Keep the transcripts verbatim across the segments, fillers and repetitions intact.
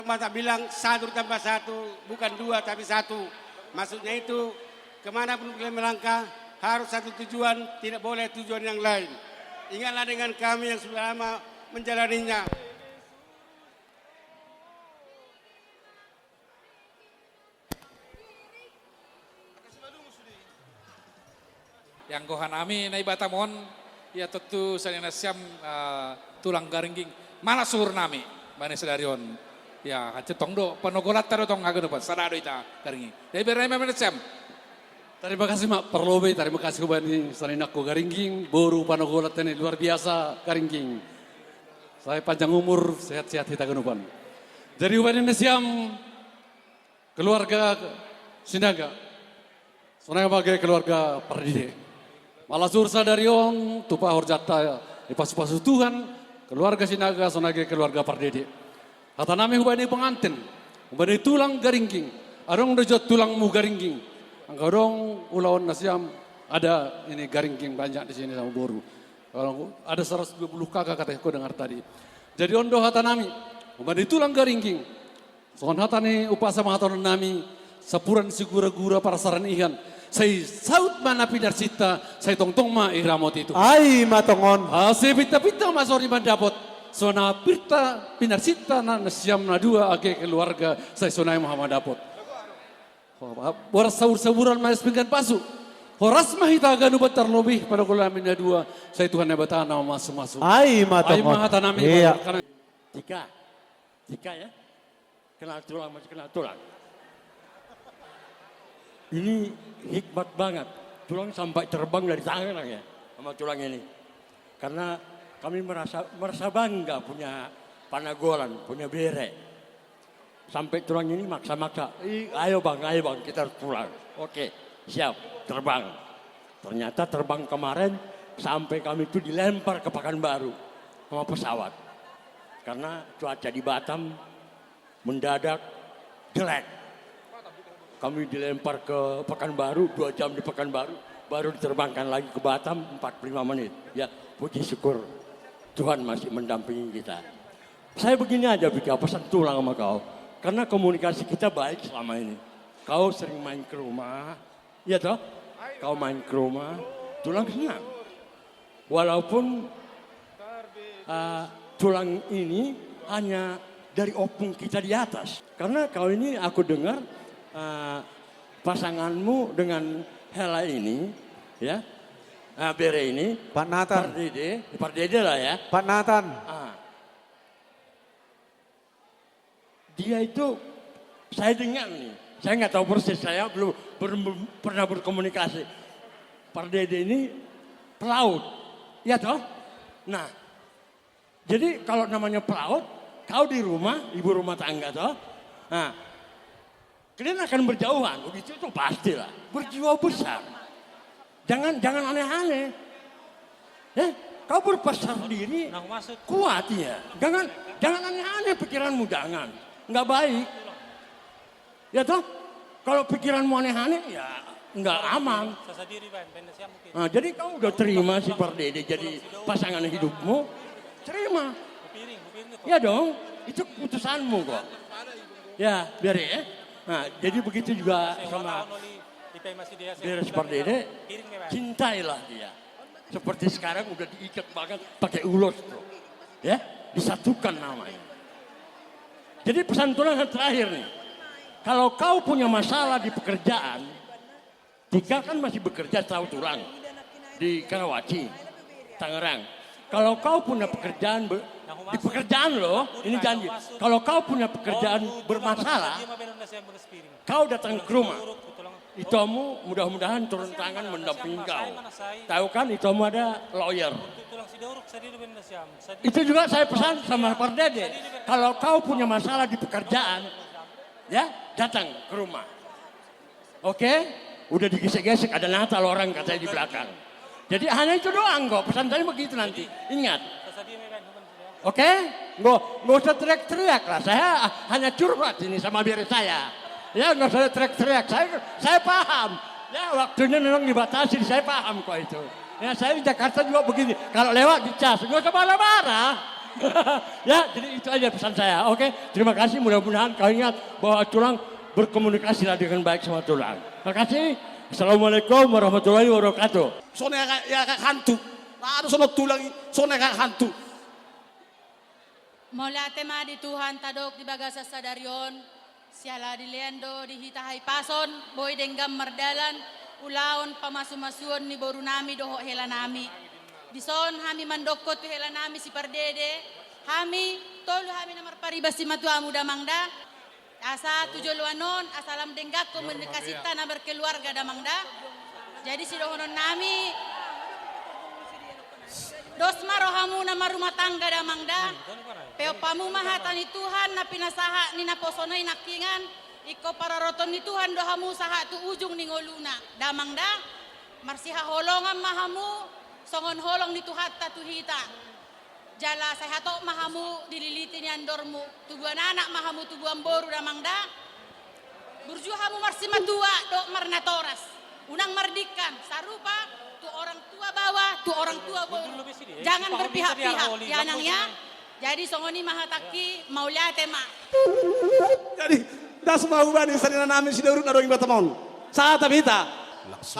Masa bilang satu ditambah satu bukan dua tapi satu. Maksudnya itu, kemana pun kalian melangkah, harus satu tujuan, tidak boleh tujuan yang lain. Ingatlah dengan kami yang sudah lama menjalaninya. Ianggo hanami na i Batam on, ia tontu sahali nasiam, eh, tulang Garingging, malas uhurnami, bani sadari on. Ia, hancit tong do, panogolanta do tong haganupan, sada do hita Garingging. Jadi bere ma nasiam. Tarima kasih ma parlobei, tarima kasih hubani sahali nangkin Garingging, boru panogolanta ni luar biasa Garingging. Sai panjang umur, sehat-sehat hita haganupan. Jadi hubani nasiam, keluarga Sinaga, sonai ma age keluarga Pardede. Malas uhur sadari on, tupa horjanta dipasu-pasu Tuhan, keluarga Sinaga, sonai age keluarga Pardede. Hatanami hubani pengantin, hubani tulang Garingging, adong do jo tulangmu Garingging. Anggo adong ulaon nasiam, ada ini Garingging banyak di sini sama boru. Kalau ada seratus dua puluh K K kata hudengar tadi. Jadi on do hatanami, hubani tulang Garingging. Songon hata ni umpasa ma hata on nami, sapuran sigura-gura parsaran ihan. Sai saut ma na pinarsinta, sai tongtong ma i ramot i tu. Ai ma tong on. Asa pinta-pinta ma sori mandapot. Songon na pinta pinarsinta na nasiam na dua age keluarga, sai sonai ma hamu mandapot. Boras saur-sauran ma es pinggan pasu. Horas ma hita haganupan tarlobei panagolan nami na dua, sai Tuhan Debata na mamasu-masu. Ai ma tong on. Ai ma hatanami. Iya. Tika. Tika ya. Kenal tulang, masih kenal tulang. Ini hikmat banget. Tulang sampai terbang dari Tangerang ya, sama tulang ini. Karena kami merasa, merasa bangga punya panagolan, punya bere. Sampai tulang ini maksa-maksa, "Ih, ayo bang, ayo bang, kita harus pulang." Oke, siap, terbang. Ternyata terbang kemarin sampai kami itu dilempar ke Pekanbaru sama pesawat. Karena cuaca di Batam mendadak jelek. Kami dilempar ke Pekanbaru, dua jam di Pekanbaru, baru diterbangkan lagi ke Batam empat puluh lima menit. Ya, puji syukur Tuhan masih mendampingi kita. Saya begini aja, Bika, pesan tulang sama kau. Karena komunikasi kita baik selama ini. Kau sering main ke rumah, iya toh? Kau main ke rumah, tulang senang. Walaupun, eh, tulang ini hanya dari opung kita di atas. Karena kau ini, aku dengar, eh, pasanganmu dengan Hela ini, ya, eh, bere ini, Pak Nathan. Pardede, Pardede lah ya. Pak Nathan. Ah. Dia itu, saya dengar nih, saya nggak tahu persis, saya belum, belum pernah berkomunikasi. Pardede ini pelaut, ya toh? Nah, jadi kalau namanya pelaut, kau di rumah, ibu rumah tangga toh? Nah, kalian akan berjauhan, begitu itu pastilah. Berjiwa besar. Jangan, jangan aneh-aneh. Ya, kau berbesar diri, kuat ya. Jangan, jangan aneh-aneh pikiranmu, jangan. Nggak baik. Ya toh? Kalau pikiranmu aneh-aneh, ya nggak aman. Nah, jadi kau udah terima si Pardede jadi pasangan hidupmu? Terima. Ya dong, itu keputusanmu kok. Ya, biar ya. Nah, jadi begitu juga sama bere si Pardede, cintailah dia. Seperti sekarang udah diikat banget pakai ulos tuh. Ya, disatukan namanya. Jadi pesan tulang yang terakhir nih. Kalau kau punya masalah di pekerjaan, Tika kan masih bekerja, tahu tulang, di Karawaci, Tangerang. Kalau kau punya pekerjaan be-, di pekerjaan loh, ini janji. Kalau kau punya pekerjaan bermasalah, kau datang ke rumah. Itomu mudah-mudahan turun tangan mendampingi kau. Tahu kan, itomu ada lawyer. Itu juga saya pesan sama Pardede. Kalau kau punya masalah di pekerjaan, ya, datang ke rumah. Oke? Udah digesek-gesek, ada Natal orang katanya di belakang. Jadi hanya itu doang kok, pesan saya begitu nanti. Ingat. Oke? Nggak, nggak usah teriak-teriak lah. Saya hanya curhat ini sama bere saya. Ya, nggak usah teriak-teriak. Saya, saya paham. Ya, waktunya memang dibatasi. Saya paham kok itu. Ya, saya di Jakarta juga begini. Kalau lewat dicas, nggak usah marah-marah. Ya, jadi itu aja pesan saya. Oke, terima kasih. Mudah-mudahan kau ingat bahwa tulang berkomunikasi lah dengan baik sama tulang. Makasih. Assalamualaikum warahmatullahi wabarakatuh. Songon i angka, angka hantu. Lalu songon tulang i, songon i angka hantu. Mauliate ma di Tuhan tadok di bagasan sadari on. Siala dilean do di hita hahipason, boi denggan mardalan ulaon pamasumasuon ni borunami dohot helanami. Dison hami mandokkon tu helanami si Pardede, hami tolu hami na marpariban simatuamu damang da. Asa tu joloan on, asa lam denggan komunikasinta na berkeluarga damang da. Jadi sidohononnami, dos ma rohamuna marrumah tangga damang da. Peop hamu ma hata ni Tuhan na pinasahat ni naposo na i nangkiningan. Ingkon paroroton ni Tuhan do hamu sahat tu ujung ni ngoluna damang da. Marsihaholongan ma hamu songon holong ni Tuhanta tu hita. Jala sai hatop ma hamu dililiti ni andormu, tubuan anak ma hamu tubuan boru damang da. Burju hamu marsimatua dohot marnatoras. Unang mardingkan, sarupa tu orang tua baoa, tu orang tua boru. Jangan berpihak-pihak, ya nang ya. Jadi songon i ma hatangki, mauliate ma. Jadi, das ma hubani saninami sidaurut na adong di Batam on. Sahat ma hita.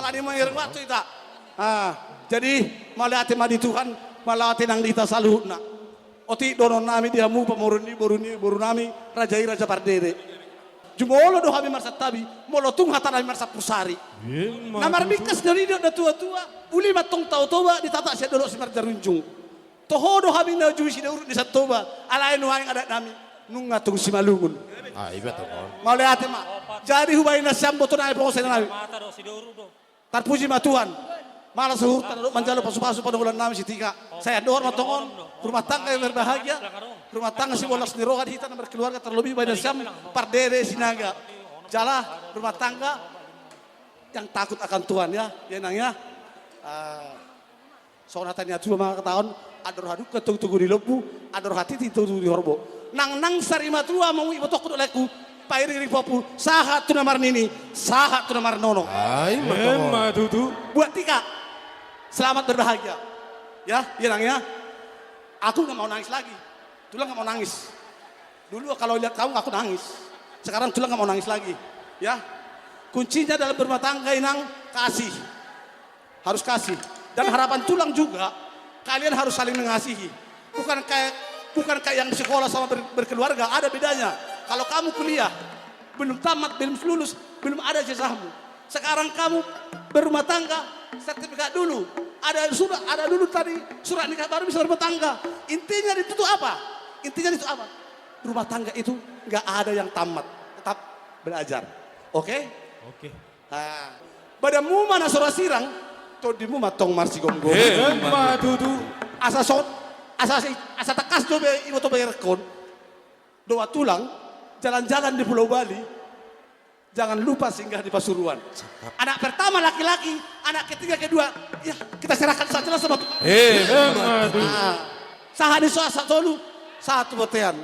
Alani mangirang waktu hita. Ah, jadi, mauliate ma di Tuhan, mauliate nang di hita saluhutna. Otik dohononnami di hamu pamoruon ni boru ni borunami, raja i Raja Pardede. Jumolo do hami marsantabi, molo tung hatanami marsampur sari. Na marbingkas do nidok natuatua, uli ma tong Tao Toba ditata sian dolok Simarjarunjung. Toho do hami na uju sidaurut ni Santoba, alai nuaeng adatnami nunga tung Simalungun. Ah, iba tong on. Mauliate ma. Jadi hubaen nasiam boto nai, poso nai. Tarpuji ma Tuhan. Malas huhut tanda manjalo pasupasu panungkulan nami sitika. Sai andor ma tong on, rumah tangga yang berbahagia, rumah tangga sibolas ni roha di hita na berkeluarga, terlebih baen nasiam Pardede Sinaga. Jala rumah tangga yang takut akan Tuhan ya, ya nang ya. Ah, songon hata ni atua mangkatahon, andor hadungka togutogu ni lombu, andor hatiti togutogu ni horbo. Nang nang sari matua mangui botongku dohot laengku, pairingiring pahompu, sahat tu na marnini, sahat tu na marnono. Ai, ma tutu. Buat tika, selamat berbahagia. Ya, ya nang ya. Aku nggak mau nangis lagi. Tulang nggak mau nangis. Dulu kalau lihat kamu aku nangis. Sekarang tulang nggak mau nangis lagi. Ya. Kuncinya dalam berumah tangga, Inang, kasih. Harus kasih. Dan harapan tulang juga, kalian harus saling mengasihi. Bukan kayak, bukan kayak yang sekolah sama ber-, berkeluarga, ada bedanya. Kalau kamu kuliah, belum tamat, belum lulus, belum ada ijazahmu. Sekarang kamu berumah tangga, sertifikat dulu. Ada surat, ada dulu tadi surat nikah, baru bisa berumah tangga. Intinya itu tuh apa? Intinya itu apa? Rumah tangga itu nggak ada yang tamat, tetap belajar. Oke? Oke. Ah, badanmu ma na so ra sirang, tondimu ma tong marsigomgoman. Emma tutu. Asa so, asa si, asa tangkas do be iboto berengkon. Dua tulang, jalan-jalan di Pulau Bali, jangan lupa singgah di Pasuruan. Cakep. Anak pertama laki-laki, anak ketiga kedua, ya kita serahkan saja lah sama Tuhan. Emma tutu. Ah, sahat ni so asa tolu, sahat tu bontean.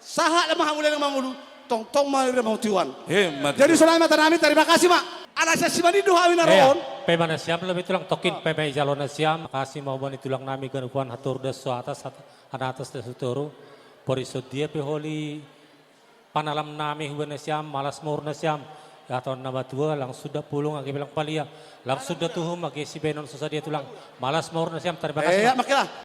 Sahat ma hamu leleng mangolu, tongtong ma leleng mangolu tu Tuhan. Emma tutu. Jadi songon i ma hata nami, terima kasih ma. Ala sian Simanjuntak do hami na ro on. Pe ma nasiam lobi tulang, tongkin pe ma i jalo nasiam. Makasih ma hubani tulang nami ganupan, hatoru das so atas, hat-, hanatas das so toru. Porison dia pe holi panalam nami hubani nasiam, malas ma umur nasiam. Ia hata ni na matua, langsung da pulung age belang palia, langsung da tuhum age sibahenon so sadia tulang. Malas ma umur nasiam, terima kasih. Iya, ma. Makilah.